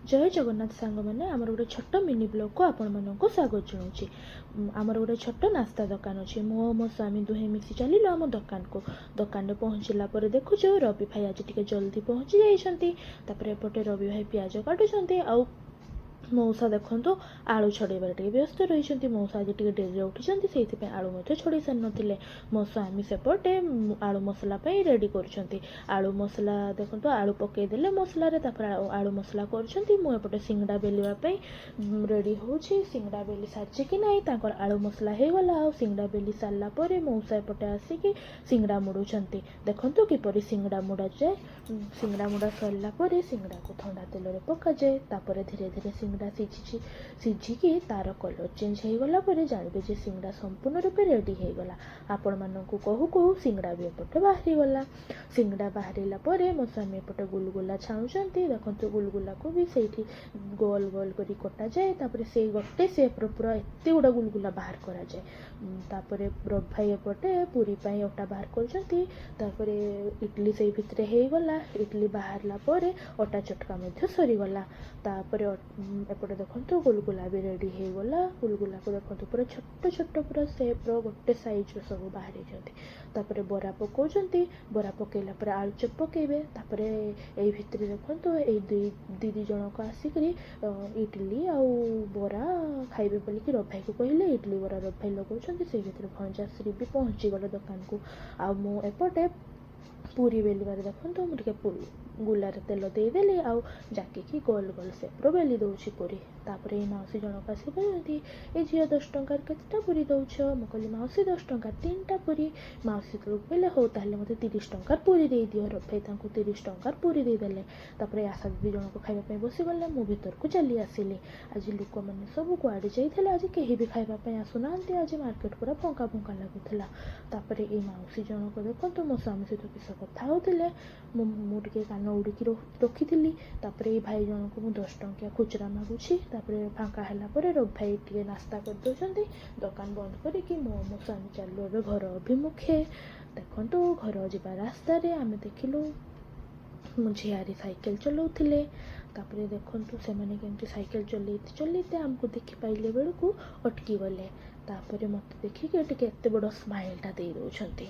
ଜୟ ଜଗନ୍ନାଥ ସାଙ୍ଗମାନେ, ଆମର ଗୋଟେ ଛୋଟ ମିନି ବ୍ଲଗ୍କୁ ଆପଣମାନଙ୍କୁ ସ୍ୱାଗତ ଜଣାଉଛି। ଆମର ଗୋଟେ ଛୋଟ ନାସ୍ତା ଦୋକାନ ଅଛି। ମୁଁ ଓ ମୋ ସ୍ୱାମୀ ଦୁହେଁ ମିଶି ଚାଲିଲୁ ଆମ ଦୋକାନକୁ। ଦୋକାନରେ ପହଞ୍ଚିଲା ପରେ ଦେଖୁଛୁ ରବି ଭାଇ ଆଜି ଟିକେ ଜଲ୍ଦି ପହଞ୍ଚି ଯାଇଛନ୍ତି। ତାପରେ ଏପଟେ ରବି ଭାଇ ପିଆଜ କାଟୁଛନ୍ତି ଆଉ ମଉସା ଦେଖନ୍ତୁ ଆଳୁ ଛଡ଼େଇବାରେ ଟିକେ ବ୍ୟସ୍ତ ରହିଛନ୍ତି। ମଉସା ଆଜି ଟିକେ ଡେରିରେ ଉଠିଛନ୍ତି, ସେଇଥିପାଇଁ ଆଳୁ ମଧ୍ୟ ଛଡ଼େଇ ସାରିନଥିଲେ। ମୋ ସ୍ୱାମୀ ସେପଟେ ଆଳୁ ମସଲା ପାଇଁ ରେଡ଼ି କରୁଛନ୍ତି। ଆଳୁ ମସଲା ଦେଖନ୍ତୁ, ଆଳୁ ପକେଇଦେଲେ ମସଲାରେ, ତାପରେ ଆଳୁ ମସଲା କରୁଛନ୍ତି। ମୁଁ ଏପଟେ ସିଙ୍ଗଡ଼ା ବେଲିବା ପାଇଁ ରେଡ଼ି ହେଉଛି। ସିଙ୍ଗଡ଼ା ବେଲି ସାରିଛି କି ନାହିଁ, ତାଙ୍କର ଆଳୁ ମସଲା ହେଇଗଲା। ଆଉ ସିଙ୍ଗଡ଼ା ବେଲି ସାରିଲା ପରେ ମଉସା ଏପଟେ ଆସିକି ସିଙ୍ଗଡ଼ା ମୋଡ଼ୁଛନ୍ତି। ଦେଖନ୍ତୁ କିପରି ସିଙ୍ଗଡ଼ା ମୋଡ଼ାଯାଏ। ସିଙ୍ଗଡ଼ା ମୋଡ଼ା ସରିଲା ପରେ ସିଙ୍ଗଡ଼ାକୁ ଥଣ୍ଡା ତେଲରେ ପକାଯାଏ। ତାପରେ ଧୀରେ ଧୀରେ ସିଙ୍ଗଡ଼ା ସିଝିଛି, ସିଝିକି ତାର କଲର୍ ଚେଞ୍ଜ ହେଇଗଲା ପରେ ଜାଣିବେ ଯେ ସିଙ୍ଗଡ଼ା ସମ୍ପୂର୍ଣ୍ଣ ରୂପେ ରେଡ଼ି ହେଇଗଲା। ଆପଣମାନଙ୍କୁ କହୁ କହୁ ସିଙ୍ଗଡ଼ା ବି ଏପଟେ ବାହାରିଗଲା। ସିଙ୍ଗଡ଼ା ବାହାରିଲା ପରେ ମୋ ସ୍ୱାମୀ ଏପଟେ ଗୁଲଗୁଲା ଛାଣୁଛନ୍ତି। ଦେଖନ୍ତୁ, ଗୁଲଗୁଲାକୁ ବି ସେଇଠି ଗୋଲ ଗୋଲ କରି କଟାଯାଏ। ତାପରେ ସେଇ ଗୋଟେ ସେପ୍ର ପୁରା ଏତେ ଗୁଡ଼ା ଗୁଲଗୁଲା ବାହାର କରାଯାଏ। ତାପରେ ରବି ଭାଇ ଏପଟେ ପୁରୀ ପାଇଁ ଅଟା ବାହାର କରୁଛନ୍ତି। ତାପରେ ଇଡ଼ଲି ସେଇ ଭିତରେ ହେଇଗଲା। ଇଡ଼ଲି ବାହାରିଲା ପରେ ଅଟା ଚଟକା ମଧ୍ୟ ସରିଗଲା। ତାପରେ ଏପଟେ ଦେଖନ୍ତୁ ଗୁଲଗୁଲା ବି ରେଡ଼ି ହେଇଗଲା। ଗୁଲଗୁଲାକୁ ଦେଖନ୍ତୁ, ପୁରା ଛୋଟ ଛୋଟ ପୁରା ସେପ୍ର ଗୋଟେ ସାଇଜ୍ର ସବୁ ବାହାରିଛନ୍ତି। ତାପରେ ବରା ପକାଉଛନ୍ତି। ବରା ପକାଇଲା ପରେ ଆଳୁଚପ୍ ପକାଇବେ। ତାପରେ ଏଇ ଭିତରେ ଦେଖନ୍ତୁ, ଏଇ ଦୁଇ ଦିଦି ଜଣକ ଆସିକରି ଇଡ଼ଲି ଆଉ ବରା ଖାଇବେ ବୋଲିକି ରବି ଭାଇକୁ କହିଲେ। ଇଡ଼ଲି ବରା ରବି ଭାଇ ଲଗାଉଛନ୍ତି। ସେଇ ଭିତରେ ଭଣଜାଶ୍ରୀ ବି ପହଞ୍ଚିଗଲେ ଦୋକାନକୁ। ଆଉ ମୁଁ ଏପଟେ ପୁରୀ ବେଲିବାରେ ଦେଖନ୍ତୁ, ମୁଁ ଟିକେ ଗୁଲାରେ ତେଲ ଦେଇଦେଲି ଆଉ ଜାକିକି ଗୋଲ ଗୋଲ ସେପ୍ର ବେଲି ଦେଉଛି ପୁରୀ। ତାପରେ ଏଇ ମାଉସୀ ଜଣକ ଆସିକି କହୁଛନ୍ତି, "ଏ ଝିଅ, 10 ଟଙ୍କାରେ କେତେଟା ପୁରୀ ଦେଉଛ?" ମୁଁ କହିଲି, "ମାଉସୀ, 10 ଟଙ୍କା 3ଟା ପୁରୀ।" ମାଉସୀ ସେତେବେଳକୁ କହିଲେ, "ହଉ ତାହେଲେ ମୋତେ 30 ଟଙ୍କାର ପୁରୀ ଦେଇଦିଅ।" ରବି ଭାଇ ତାଙ୍କୁ 30 ଟଙ୍କାର ପୁରୀ ଦେଇଦେଲେ। ତାପରେ ଆଶା ଦିଦି ଜଣକ ଖାଇବା ପାଇଁ ବସିଗଲେ, ମୁଁ ଭିତରକୁ ଚାଲି ଆସିଲି। ଆଜି ଲୋକମାନେ ସବୁ କୁଆଡ଼େ ଯାଇଥିଲେ? ଆଜି କେହି ବି ଖାଇବା ପାଇଁ ଆସୁନାହାନ୍ତି। ଆଜି ମାର୍କେଟ ପୁରା ଫାଙ୍କା ଫାଙ୍କା ଲାଗୁଥିଲା। ତାପରେ ଏଇ ମାଉସୀ ଜଣକ ଦେଖନ୍ତୁ, ମୋ ସ୍ୱାମୀ ସହିତ କିସ କଥା ହେଉଥିଲେ। ମୁଁ ଟିକେ କାନ ଉଡ଼ିକି ରଖିଥିଲି। ତାପରେ ଏଇ ଭାଇ ଜଣକୁ ମୁଁ 10 ଟଙ୍କିଆ ଖୁଚୁରା ମାଗୁଛି। ତାପରେ ଫାଙ୍କା ହେଲା ପରେ ରବି ଭାଇ ଟିକେ ନାସ୍ତା କରିଦେଉଛନ୍ତି। ଦୋକାନ ବନ୍ଦ କରିକି ମୁଁ ମୋ ସ୍ୱାମୀ ଚାଲିଲୁ ଏବେ ଘର ଅଭିମୁଖେ। ଦେଖନ୍ତୁ, ଘର ଯିବା ରାସ୍ତାରେ ଆମେ ଦେଖିଲୁ ମୋ ଝିଆରୀ ସାଇକେଲ ଚଲାଉଥିଲେ। ତାପରେ ଦେଖନ୍ତୁ, ସେମାନେ କେମିତି ସାଇକେଲ ଚଲେଇତେ ଚଲେଇତେ ଆମକୁ ଦେଖିପାଇଲେ ବେଳକୁ ଅଟକି ଗଲେ। ତାପରେ ମୋତେ ଦେଖିକି ଟିକେ ଏତେ ବଡ଼ ସ୍ମାଇଲ୍ଟା ଦେଇ ଦେଉଛନ୍ତି।